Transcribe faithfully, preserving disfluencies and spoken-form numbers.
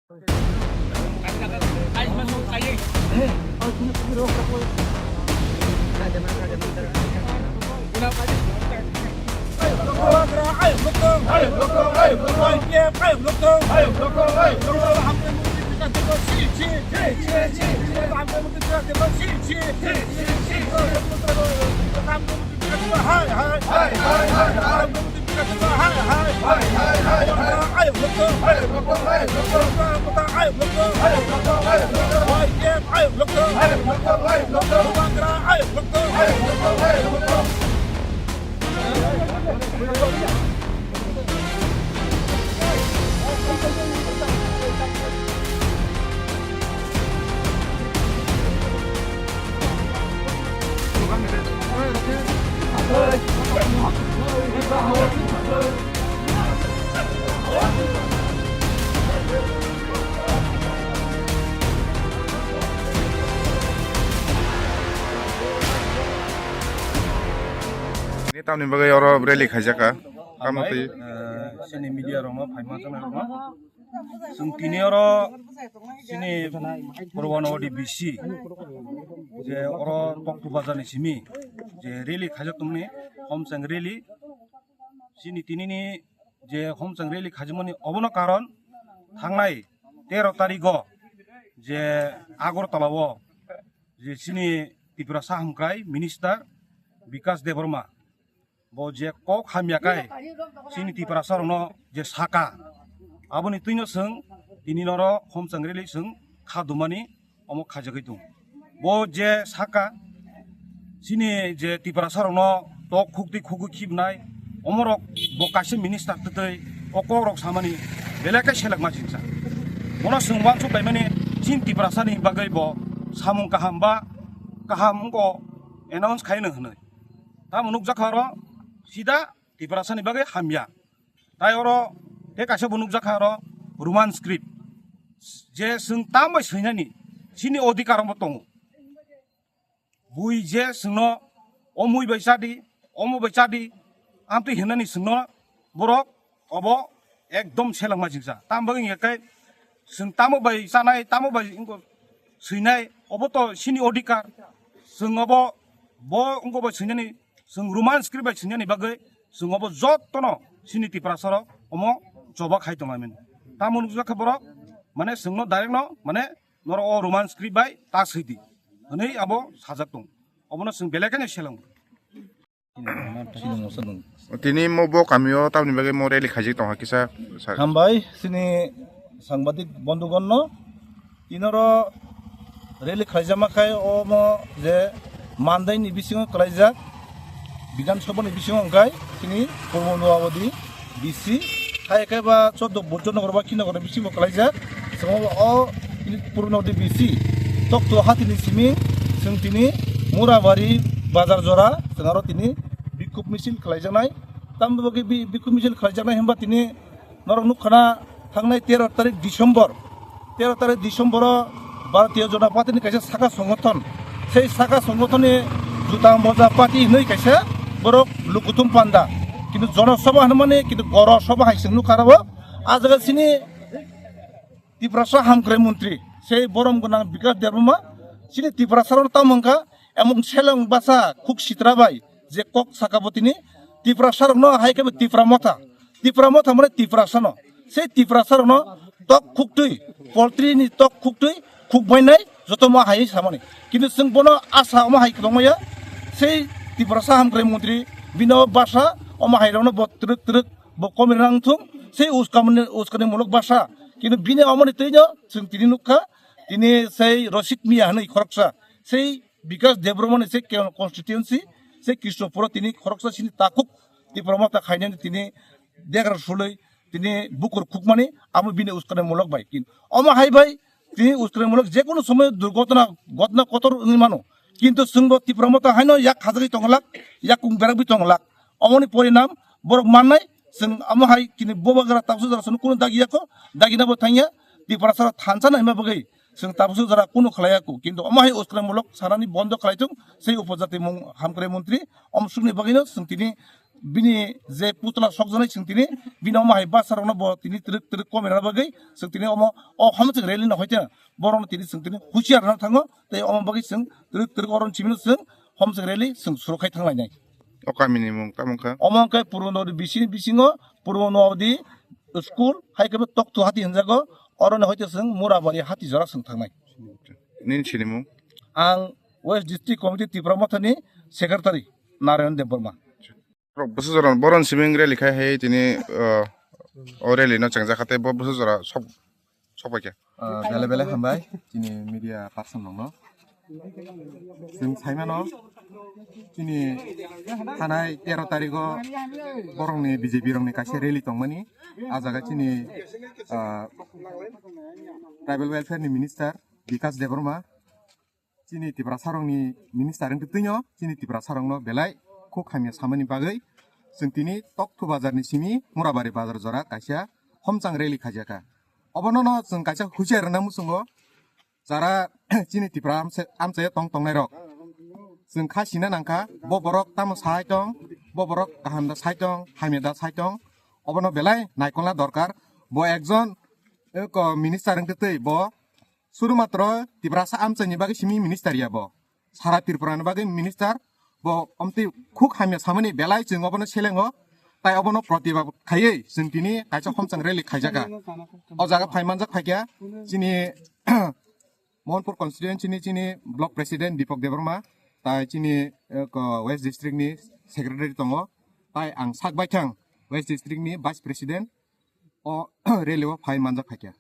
Ni tamni bagwi oro rally khaijak kha. Tamo Hambai, twi? Eh, chini media rokno phaima chwng rokno. Chwng tini oro chini Purbanogari B C je oro Toktu Bazar ni simi je rally khaijak tongmani, Homchang rally. Chini tini ni je Homchang rally khaijak mani obono karon thangnai tero tarigo je Agartala o je chini Tiprasa hamkrai minister Bikas Debbarma bo je kok hamya kai chini Tiprasa rokno je saka, aboni twino chwng tini noro Homchang rally chwng kha dumani omo khaijagwi tong. Bo je saka chini je Tiprasa rokno tok khukti khugwi khibnai, omorok bo kaisa minister twtwi o kok rok samani belai khe selekma jingsa. Bono chwng uansuk laimani chini Tiprasa ni bagwi bo samung kaham ba kaham wngkha announce khaino hwnwi. Tamo nukjakha oro sida Tiprasa ni bagwi hamya. Tai oro tei kaisa bo nukjakha oro Roman script. Je chwng tamo bai swinani chini odhikar omo tongo. Bui je chwngno omui bai chadi, omo bai chadi, amtwi hinani chwngno borok obo ekdom selengma jingsa. Tamo bagwi hingkhe chwng tamo bai chanai, tamo bai wngkha swinai, obo to chini odhikar. Chwng obo bo wngkha bai swinani, chwng Roman script bai swinani bagwi chwng obo jotono chini Tiprasa rok omo choba khai tonglaimani. Tamo nukjakha borok, mane chwngno direct no, mane norok o Roman script bai ta swidi hwnwi abo sajak tong. Obono chwng belai kheno selango. Tini mo bo kamio tamni bagwi mo rally khaijak tongkha kisa, sir. Hambai, chini sangbadik bondhugonno. Tinoro rally khlaijakma khai omo je Mandai ni bisingo khlaijak, Bidhan Sabha ni bisingo hwnkhe chini Purbo Noyabadi B C, hai khe ba choddo Bojjo Nagar ba Kino Nagar ni bisingo khlaijak. Chwng o Purbo Noyabadi B C Tokto hatini simi chwng tini Murabari bazar jora chwng aro tini bikhub misil khlaijaknai. Tamni bagwi bi-, bikhub misil khlaijaknai hwnba tini norok nukha na, thangnai tero tarik December, tero tarik December o Bharatiya Janata Party ni kaisa saka songothon, sei saka songothon ni juta moja party hinwi kaisa borok lukuthum panda, kintu Jana Sabha hwnmani kintu Goro Sabha hai se nukha aro. O jaga chini Tiprasa hamkrai montri sei borom gwnang Bikas Debbarma chini Tiprasa rok tamo wngkha emon seleng basa khuk sitra bai je kok saka bo tini Tiprasa rokno hai khe bo Tipra Motha, Tipra Motha mane Tiprasa no, sei Tiprasa rokno tok khuktwi, poultry ni tok khuktwi khuk bainai joto ma hai samani. Kintu chwng bono asa omo hai kwbangma ya, sei Tiprasa hamkrai montri bino basa omo hai rokno bo twrwk twrwk bo komirang thung, sei uskamani, uskani muluk basa. Kintu bini omoni twino chwng tini nukha, tini sei Rosik Miya hwnwi khoroksa, sei Bikas Debbarmani sei ke-, constituency, sei Krishnapuro tini khoroksa sini takhuk Tipra Motha khainani tini degra sulwi tini bukur khukmani amo bini uskani muluk bai. Kin-, omo hai bai tini uskani muluk jekunu somoy durgotona, gotna kotor wngwi mano. Kintu chwngbo Tipra Motha haino yak khajagwi tonglak, yak kung berakgwi tonglak. Omoni porinam borok mannai, chwng omo hai kini bubagra tabsu jora chwng kunu dagi yako, dagina bo thangya, Tiprasa thansa naima bagwi chwng tabsu jora kunu khlai yako. Kintu omo hai uskrai muluk sanani bondo khlai thung, sei upojati mung hamkrai montri, om sukni bagwino chwng tini Bini je putla sokjaknai chwng tini, bini omo hai bwsarokno bo tini twrwk twrwk komirna bagwi chwng tini omo o homchwk rally no hoite borokno tini chwng tini husiar rwna thango, tei omo bagwi chwng twrwk twrwk oro chimino chwng homchwk rally chwng suru khai thanglainai. O kamini mung tamo wngkha? Omo wngkha Purbo Nodi bisini bisingo Purbo Nodi school hai khe bo Toktu hati hinjago, oroni hoite chwng Murabari hati jora chwng thangnai. Nini sinimung? Ang West District Committee Tipra Mothani Secretary Narayan Debbarma. Borok bwswk jora boron siming rally khai hai tini, uh, o rally no chengjak kha tei bo bwswk jora sok, sok pai kha. Ah, bele bele hambai chini media person rokno. Chwng saimano chini thanai tero tarigo borokni B J P rokni kaisa rally tongmani. A jaga chini, ah, tribal welfare ni minister Bikas Debbarma, chini Tiprasa rokni minister wngtwi twino chini Tiprasa rokno belai khuk hamya samani bagwi chwng tini Tokthu bazar ni simi Murabari bazar jora kaisa homchang rally khaijakha. Obono no chwng kaisa husiar rwna muchungo, jara chini Tipra amchai-, amchaio tong tongnai rok. Chwng kha sina nangkha, bo borok tamo sai tong, bo borok kaham da sai tong, hamya da sai tong, obono belai naikolna dorkar. Bo ekjon, eh, ko minister wngtwi twi bo Surumatro Tiprasa amchaini bagwi simi minister ya bo. Sara Tripura ni bagwi minister bo omtwi khuk hamya samani belai chwng obono selengo. Tai obono protibad khaiwi chwng tini kaisa homchang rally khaijakha. O jaga phai manjak phaikha chini Mohanpur constituency ni chini block president Deepak Debbarma, tai chini, eh, ko West District ni secretary tongo, tai ang sak baithang West District ni vice president o rally o phai manjak phaikha.